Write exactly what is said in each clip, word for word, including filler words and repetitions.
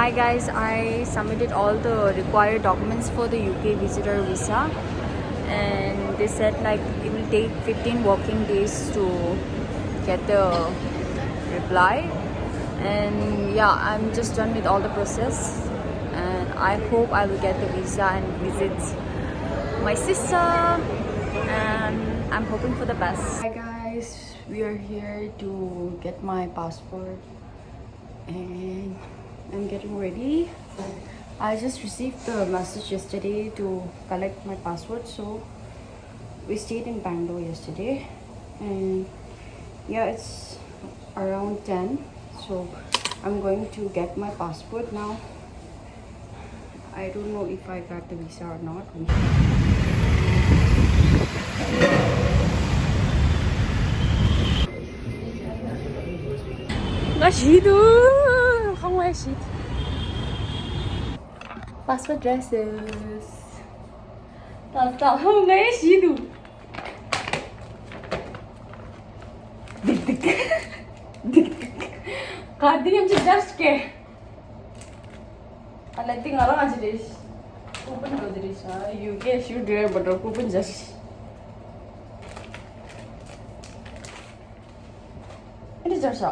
Hi guys, I submitted all the required documents for the U K visitor visa, and they said, like, it will take fifteen working days to get the reply. And yeah, I'm just done with all the process, and I hope I will get the visa and visit my sister, and I'm hoping for the best. Hi guys, we are here to get my passport and I'm getting ready. I just received the message yesterday to collect my passport, so we stayed in Bangalore yesterday, and yeah, it's around ten, so I'm going to get my passport now. I don't know if I got the visa or not. ང་ཞིག་འདུག་ཁང་བའི་ཞིག Passport dresses. ད་ད་ཧོ་ངའི་ཞིག་འདུག་ཌིག་ཌིག་ཌིག་ཌིག་ག་འདི་ཡང་ཅི་just ཀེ་ཨ་ལ་འདི་ང་རང་ཨ་ཅི་རེད། ཀུ་པན་འགྲོ་འདི་རེད་ཤག་ཡུ་ཀེ་ཞུ་འགྲོ་ཡ་འགྲོ་ཀུ་པན་ཇ་ཞིག་ཨ་འདི་ཇ་ཤག་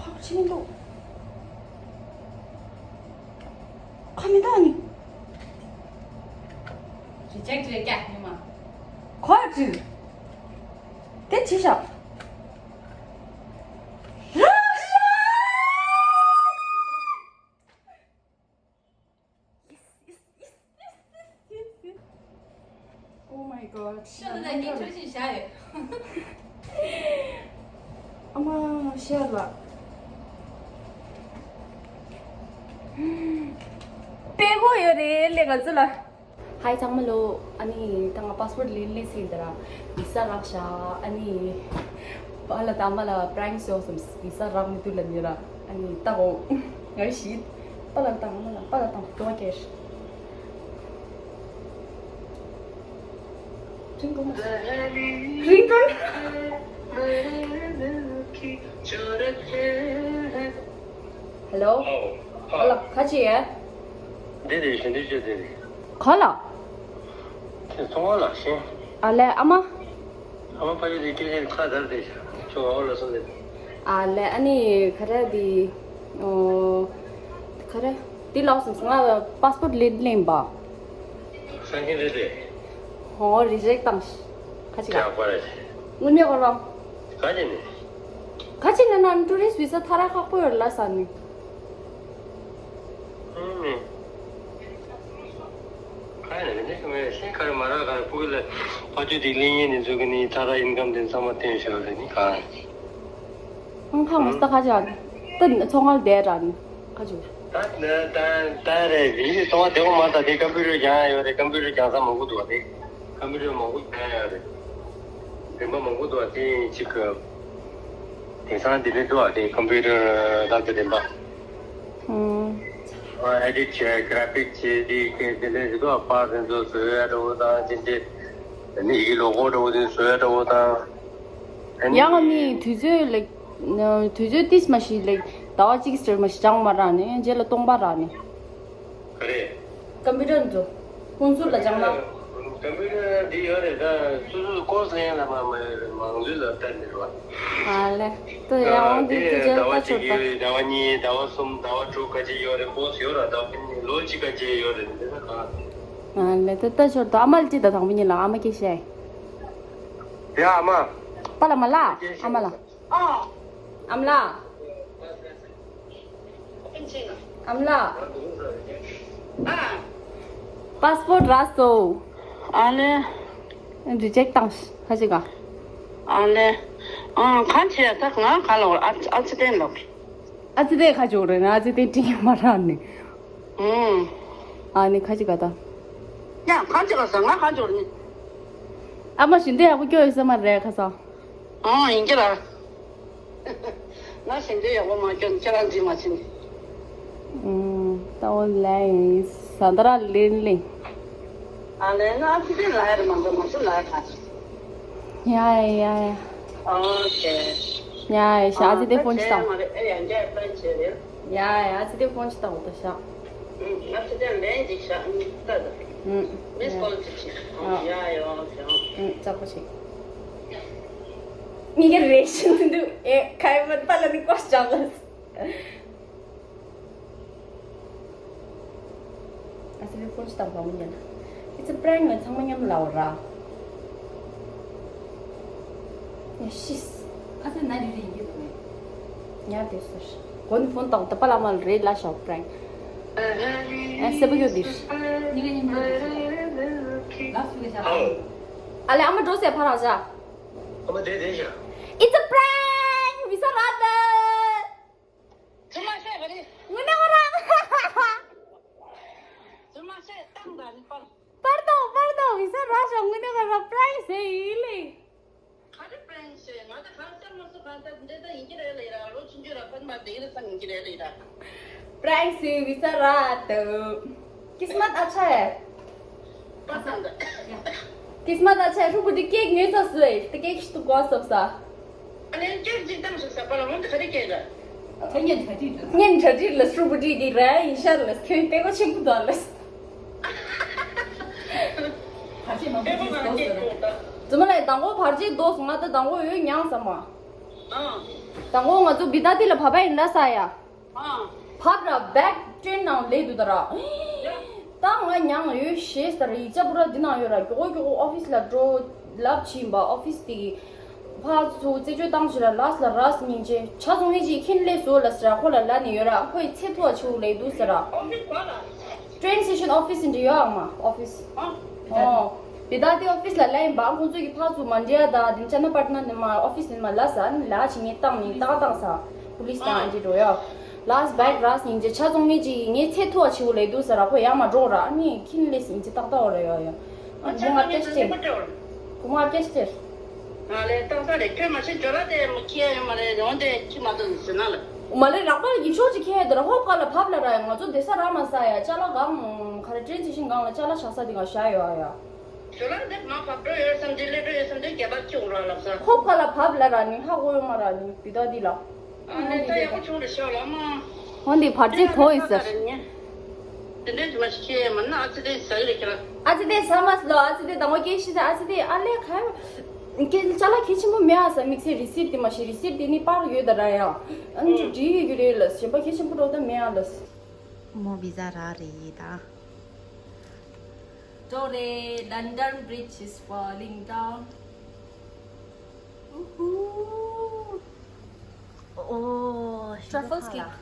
ཁ་ཕྱིན་འདུག་ཁ་མི་འདུག་ཨ་ནི། རི་ཇེག་རེད་ཀྱ་ཉི་མ། ཁོ་ཅི། དེ་ཅི་ཤག་ར་ཤ། Oh my god. ཤོད་དང་ངས་གྲོས་ཤིག་བཞག་ཡོད། ཨ་མ་ཤེས་ལ། དཔེ་གོ་ཡོད་རེད་ལས་ང་ཚོ་ལ། ཧའི་ཚང་མ་ལོ། ཨ་ནི་ད་ང་པཱ་སི་པོར་ཊི་ལེན་ལེན་ཟེར་ད་ར། བི་ས་རག་ཤག་ཨ་ནི་པཱ་ལགས་དང་ཨ་མ་ལ་པ་རེང་ཡོད་བསམ། བི་ས་རག་མི་འདུག་ལབ་ནི་ར། ཨ་ནི་ལྟ་གོ་ང་ཤི། པཱ་ལགས་དང་ཨ་མ་ལ་པཱ་ལགས་དང་ཏོ་ཀེར། རིང་གོང་རིང་གོང་། Hello. ཨོ། ཨ་ལ་ཁ་ཅི་ཡ། འདི་རེད་ཞུ་འདི་ཅི་འདི་རེད། ག་ལ། དེ་ཚོང་བ་ལགས་ཤེས། ཨ་ལས་ཨ་མ། ཨ་མ་ཕ་ཡུལ་དེ་སྐད་ཆ་ཁ་བརྡར་དེ་ཤ་ཆུ་བ་ལ་སོང་དེ། ཨ་ལས་ཨ་ནི་ག་རེ་འདི། ཨོ། ག་རེ། འདི་ལགས་སོང་ང་པཱ་སི་པོར་ཊི་ལེན་ལེན་པ། སང་ཁྱེད་རེད་དེ། ཧོ་རི་ཇེག་བཏང་ཤག་ཁ་ཅི་ག་ཅག་པ་རེད། དངོས་གནས་གོ་རོ། ག་ཅི་ནི། ག་ཅི་ན་ན་ཊུ་རི་སི་ཊི་བི་ས་ཐ་ར་ཁག་པོ་ཡོད་ལ་ས་ནི། ཨུམ། ག་ཡིན་ན་ནི་ཁ་མེད་ཤེས་ག་རེ་མ་རག་ག་རེ་ཕུ་གུ་ལ་ཕ་ཆུ་དེ་གླིང་ཡིན་ནི་འཛུགས་གི་ནི་ཐ་ར་ཨིན་ཀམ་དེ་ཚང་མ་བཏོན་ཤག་རེད་ནི་ག་ཨང་ཁ་མ་སྟ་ཁ་ཅག་ད་ཚོང་ཁང་བསྡད་ར་ནི་ཁ་ཅུ། ད་ད་ད་རེད་མི་ཚོང་བ་བསྡད་གོ་མ་ད་དེ་ཀམ་པུ་ཊར་རྒྱང་ཡོད་རེད། ཀམ་པུ་ཊར་རྒྱང་ས་མང་པོ་འདུག་བ་དེ། ཀམ་པུ་ཊར་མང་པོ་རྒྱང་ཡོད་རེད། རིམ་པ་མང་པོ་འདུག་བ་དེ་ཡིན་གཅིག་གི། དེང་སང་དེ་འདྲ་འདུག་བ་དེ་ཀམ་པུ་ཊར་ལ་དེ་རིམ་པ། ཨེ་ཌིཊ་བྱས་གྷ་ར་ཕིག་བྱས་དེ་གས་དེ་འདྲ་ཞིག་འདུག་བ། པར་དེ་ཚོ་བཟོ་ཡ་འདྲ་བོ་དང་དེ་འདྲ་ནི་ཡི་གེ་ལོ་གོ་འདྲ་བོ་དེ་བཟོ་ཡ་འདྲ་བོ་དང་། ཡང་ང་མི་དུས་ཚོད་ལེགས། དུས་ཚོད་ཏིས་མ་ཞིག་ལེགས་ཟླ་བ་གཅིག་ཟེར་མ་ཞིག་ཅང་མ་རག་ནས་རྗེས་ལ་སྟོང་པ་རག་ནས། ག་རེ། ཀམ་པུ་ཊར་འཛུགས། ཁོང་ཚོ་ལ་སྦྱང་ན། ཀམ་པུ་ཊར་འདི་ཡོད་རེད་ད། སོ་སོ་ཀོར་སི་ལེན་ཡ་ལ་མ་མ་ཡོད་རེད། མང་ཚོད་ལ་ལྟ་འདི་རེད་བ། ཨ་ལེ། ད་ཡང་འོང་དུས་དེ་དུས་ཆེན་ཟླ་བ་ལྟ་ཆོག་གཅིག་ད། ཡོད་རེད། ཟླ་བ་གཉིས་ཟླ་བ་གསུམ་ཟླ་བ་དྲུག་ག་ཅིག་ཡོད་རེད། ཀོར་སི་ཡོད་ར་ཟླ་བ་གཉིས་ལོ་གཅིག་ག་ཅིག་ཡོད་རེད་འདི་ན་ག་ཨ་ལེ་ད་ལྟ་ཞོར་དུ་ཨ་མ་ལ་ཅི་ད་དང་པོ་ཉིད་ལ་ཨ་མ་སྐད་བཤད། ཡ་ཨ་མ། པ་ལ་མ་ལ་ཨ་མ་ལ། ཨ་མ་ལ། ཨ་མ་ལ། པཱ་སི་པོར་ཊི་རག་སོང་། ཨ་ལེ། རི་ཇེག་བཏང་ཤག་ཁ་ཅིག་ག་ཨ་ལེ། ཨང་གང་བྱས་ད་ང་ག་ལ་བར་ཨ་ཨ་ཙི་ཏན་ལོག་ཨ་ཙི་ཏན་ཁ་ཅིག་རེད་ན་ཨ་ཙི་ཏན་ཏིང་མ་རག་ནི། ཨུམ། ཨ་ནི་ཁ་ཅིག་ག་ད། ཡང་གང་བྱས་ག་ས་ང་གང་བྱས་ནི། ཨ་མ་ཞིག་འདི་ཡག་པོ་སྐྱོ་ཡོད་ས་མ་རེད་ཁ་ས། ཨང་ཡིན་གྱི་ར། ང་ཞིག་འདི་ཡག་པོ་མ་སྐྱོ་ཁྱེད་རང་འཛིན་མ་ཕྱིན། ཨུམ། ད་འོ་ལེ་ཡིན་ས་ད་ར་ལེན་ལེན། ཨ་ལེ་ང་ཨ་ཙི་ཏན་ལ་ཡར་མ་འགྲོ་མ་ཚུར་ལ་ཡར་ཁ། ཡ་ཡ་ཡ། ཨོ་ཁེ། ཡ་ཡ་ཤ་ཨ་ཙི་དེ་ཕོན་ཅི་བཏང་། ཨ་ཡ་འདྲ་པན་ཆེ་རེད། ཡ་ཡ་ཨ་ཙི་དེ་ཕོན་ཅི་བཏང་འོ་ད་ཤ། ང་ཚོ་ཅང་ལན་ཅིག་ཤ་ཨུམ་ལྟ་ད། ཨུམ། མིས་ཀོལ་ཅིག་བྱེད། ཨ་ཡ་ཡ་ཡ། ཨུམ་ཙག་པོ་ཞིག་ངེད་ཀྱི་རེ་ཞིག་འདུག་ཨེ་ཁ་ཡི་མ་པ་ལ་ནི་ཀོ་ཤ་ལ། ཨ་ཙི་ལི་ཕོན་ཅི་བཏང་བ་མི་ཉན། It's a prank ལ་ཚང་མ་མཉམ་ལའོ་ར། ཡ་ཤིས། ཨ་ཙི་ན་རི་རི་ཡིན་གྱི་འདུག་ངས། ཉལ་བསྡད་སོང་། གོ་ནི་ཕོན་བཏང་ད་པ་ལ་མ་ལ་རེད་ལ་ཤོག prank ཨ་སེ་བ་ཡོད་དིར། ནི་ག་ནི་མ་རེད་ལ་སུ་ག་ཤ། ཨ་ལེ་ཨ་མ་འགྲོ་སེ་ཕ་ར་ཤ། ཨ་མ་དེ་དེ་ཤ། It's a prank ཝི་ས་ར་ད། ཚུར་མ་ཤོད་ག་རེ། དངོས་གནས་ཁོ་རང་། ཚུར་མ་ཤོད་བཏང་ད་ནི་པར། པར་དང་པར་དང་ཝི་ས་ར་ཤ་དངོས་གནས་ཁོ་རང་prank ཟེར་ཡིན་ལེ། ག་རེ་prank ཟེར་ང་ད་གང་ལྟར་མ་སུ་གང་ལྟར་འདྲེ་ད་ཡིན་གྱི་རེད་ལེ་ཡ་ལོ་ཆུང་ཆུང་ར་ཕན་པ་དེ་ཡིན་ལ་ཚང་ཡིན་གྱི་རེད་ལེ་ཡ། Prank ཟེར་ཝི་ས་ར་ད། ཀིས་མད་ཨ་ཆ་ཡ། པ་སང་ད། ཀིས་མད་ཨ་ཆ་ཧྲུ་བུ་ཏི་ཀེག་ཉོས་ས་སུ་ཨེ་ཏི་ཀེག་ཤི་ཏུ་གོ་སོབ་ས། ཨ་ལེ་ཀེག་ཅིག་བཏང་ཤོག་ས་པ་ལ་འོན་ཏེ་ག་རེ་ཀེག་ར། ད་ཉན་གྲ་སྒྲིག་ར། ཉན་གྲ་སྒྲིག་ལ་ཧྲུ་བུ་ཏི་གི་ར་ཡིན་ཤར་ལ་ཁྱོད་པེ་གོ་ཆེན་པོ་དོ་ལ། བར་ཆད་མང་པོ་ཅིག་དོ་ཟེར། རྫུན་མ་ལས་དང་པོ་བར་ཆད་དོ་སོང་ང་ད་དང་པོ་ཡོད་མྱངས་ས་མ། དང་པོ་ང་ཚོ་བི་ད་ཏི་ལ་བབ་པ་ཡིན་ད་ས་ཡ། བབ་ར་བེག་ཀྲེན་ནང་ལས་འདུག་ད་ར། ད་ང་མྱངས་ཡོད་ཤེས་ཟེར་ཡིག་ཆ་པུ་ར་འདི་ནང་ཡོད་ར་མགྱོགས་པོ་མགྱོགས་པོ་ཨོ་ཕིས་ལ་འགྲོ་ལབ་ཕྱིན་པ་ཨོ་ཕིས་དེ་གི་ཕ་ཚུ་རྩད་གཅོད་བཏང་ཞིག་ར་ལགས་ལ་ར་སྙིང་རྗེ་ཆ་ཚང་ངེད་ཀྱིས་ཁྱིན་ལས་བཟོ་ལ་ཟེར་ར་ཁོ་ལ་ལ་ནི་ཡོད་ར་ཁོ་ཡི་ཚེ་ཐུ་བ་ཆུ་ལས་འདུག་ཟེར་ར། ཨོ་ཕིས་ག་ལ། ཏྲེན་སི་ཤན་ཨོ་ཕིས་འདི་ཡོད་ཨ་མ་ཨོ་ཕིས། ཨོ། བི་ད་ཏི་ཨོ་ཕིས་ལ་ལ་ཡིན་པ་ཁོང་ཚོ་གི་ཕ་ཚུ་མ་འདྲེ་ཡ་ད་དིན་ཅ་ན་པར་ན་ནི་མ་ཨོ་ཕིས་ནི་མ་ལ་ས་ནི་ལ་ཅི་ངས་བཏང་ནི་ཏག་ཏག་ས་པུ་ལིས་དང་ཨ་འདི་འགྲོ་ཡ། ལགས་བེག་ར་སྙིང་རྗེ་ཆ་ཚང་ངེད་ཀྱིས་ངའི་ཚེ་ཐུ་བ་ཆེ་བོ་ལས་འདུག་ཟེར་ར་ཁོ་ཡ་མ་འགྲོ་ར་ཨ་ནི་ཁྱིན་ལས་སྙིང་རྗེ་ཏག་ཏག་འོ་ར་ཡ་ཡ། ཨ་ནི་ང་སྐད་ཆ་དྲིས། ཁོ་མ་སྐད་ཆ་དྲིས། ང་ལས་ཏག་ས་རེད་ཁྱོད་མ་ཤེས་ཇོ་ར་དེ་མ་ཁྱི་ཡ་ཡོད་མ་རེད་འོན་ཏེ་ཁྱི་མ་ཐུབ་ཟེར་ན་ལ། མ་ལས་རག་པ་ལ་ཡིག་ཤོག་ཅིག་ཁྱེད་དེ་ར་ཧོབ་ཁ་ལ་བབ་ལ་ར་ཡ་ང་ཚོ་དེ་ས་ར་མ་ས་ཡ་ཅ་ལ་གང་ག་རེ་ཏྲེན་སི་ཤན་གང་ལ་ཅ་ལ་ཆགས་ས་དེ་ག་ཤ་ཡོད་ཨ་ཡ། ཇོ་ར་དེ་མ་བབ་འགྲོ་ཡོད་བསམ་དེ་ལས་འགྲོ་ཡོད་བསམ་དེ་རྒྱ་བབ་ཁྱི་འོང་ར་ལབ་ས། ཧོབ་ཁ་ལ་བབ་ལ་ར་ནི་ཧ་གོ་ཡོད་མ་ར་ནི་བི་ད་ཏི་ལ། ཨ་ནི་ད་ཡག་པོ་བྱུང་རེད་ཤག་ལ་མ། འོན་ཏེ་བར་ཆད་མཐོ་ཡོད་ཟེར། དེ་འདྲའི་དུ་མ་ཤེས་མ་ན་ཨ་ཙི་དེ་ཟ་གི་རེད་ཁྱེད་ལ། ཨ་ཙི་དེ་ཟ་མ་ཟ་ལོ་ཨ་ཙི་དེ་དང་པོ་སྐད་ཤེས་ཟེར་ཨ་ཙི་དེ་ཨ་ལས་ཁ་ཡོད། སྐད་ཅ་ལག་གལ་ཆེན་པོ་མེད་ཨ་ཟ་དམིགས་བསལ་རི་སིབ་དེ་མ་ཤེས་རི་སིབ་དེ་ནི་པར་ཡོད་ད་ར་ཡ། ཨ་ནི་འགྲིག་ཡོད་ཀྱི་རེད་ལ་གཞན་པ་གལ་ཆེན་པོ་འགྲོ་ད་མེད་ཨ་ལ། མོ་བི་ཛ་རག་རེད་ད། འགྲོ་རེད། London Bridge is falling down. Ooh. Oh, truffles cake.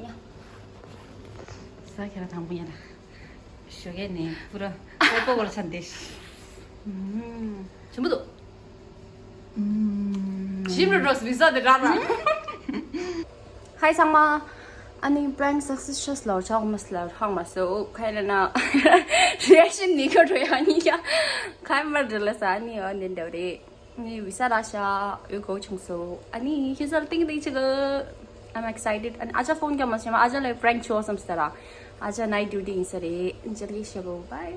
ཡ། ས་ཁྱེད་རང་དང་པོ་ཡ་ན། ཞོགས་ཀས་ནས་པུ་ར་ཧའི་པོ་གོ་ལ་ཆ་འདེ། ཆེན་པོ་འདུག་ཞིམ་རུ་འགྲོ་སི་བི་ས་དེ་རག་ན། ཧའི་ཚང་མ། ཨ་ནི་པྲེང་ཤག་སེ་སི་ལོ་ཆགས་མ་སི་ལ་ཧང་མ་སོ་ཁའི་ལ་ན་རི་ཨེག་ཤན་ནི་ཁ་འགྲོ་ཡ་ནི་ཡ་ཁའི་མར་འགྲོ་ལ་ས་ནི་ཡ་ནི་འདྲ་རེད། ནི་བི་ས་ར་ཤ་འོས་གོ་ཆུང་སོ། ཨ་ནི་ཁྱེད་ཚོར་ཏིང་ཏིང་ཆི་གི I'm excited. ཨ་ནི་ཨ་ཅག་ཕོན་རྒྱབ་མ་ཤེས་མ་ཨ་ཅག་ལ་པྲེང་ཆོ་བསམ་སྟ་ར། ཨ་ཅག་night duty ཡིན་ས་རེད། འཇལ་གི་ཤེ་གོ་bye.